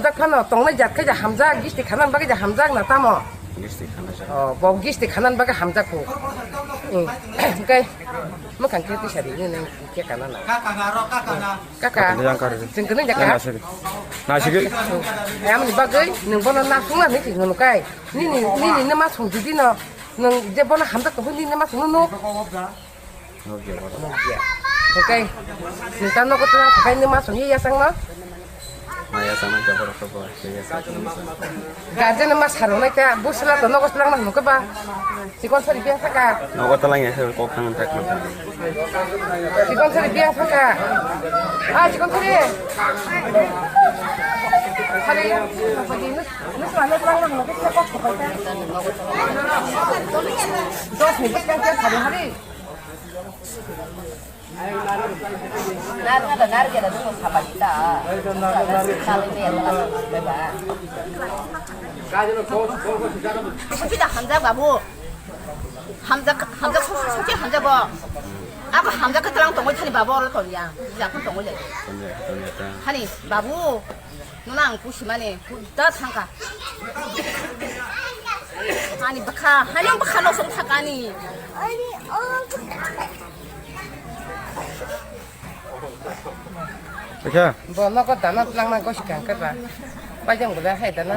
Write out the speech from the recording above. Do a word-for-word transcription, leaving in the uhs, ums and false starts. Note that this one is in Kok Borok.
Tak phano tongnai jat khe ja hamjak, gisti khanan bagwi ja hamjak na tamo? Gisti khanan. Oh, bo gisti khanan bagwi hamjak ko. Hmm. Hwnkhe mwkhang khe tisa ri nini khe kana na. Kaka na ro, kaka na. Kaka. Yang kar. Chwng kwnwi jaka. Nasigi. Nasigi. Ayamni bagwi nwng bono nasung na nini hwnkhe. Nini, nini nama sung didi no. Nwng je bono hamjak ko nini nama sung no. Nukya borok. Nukya. Hwnkhe, nini tamo nogo twlang khakai nini ma songya yasakno? Ma yasakno khe borok khe bo, khe yasakno ma song. Guardian ma sarwk nai kha, bwsla to nogo twlang ma hwnwi khe ba. Chikon sari biyang saka. Nogo twlang ya khe kok thang thak ma. Chikon sari biyang saka. Ah, chikon sari. Sari, sari, nus-, nusra no twlang ma hwnwi khe kok khapai kha. Dos ni bwskang khe sari hari. Saki da hamjak babu. Hamjak, hamjak, saki hamjak bo. Abo hamjak ke tlang tongoi thani babu oro tongya. Jakun tongoi le. Hani babu. Nuna ang pusi mani, da thangka. Ani bwkha, hani ang bwkha no song thangka ani. Acha. Bo nogo dana twlang na gosi kang keba. Pajang gula hai dana.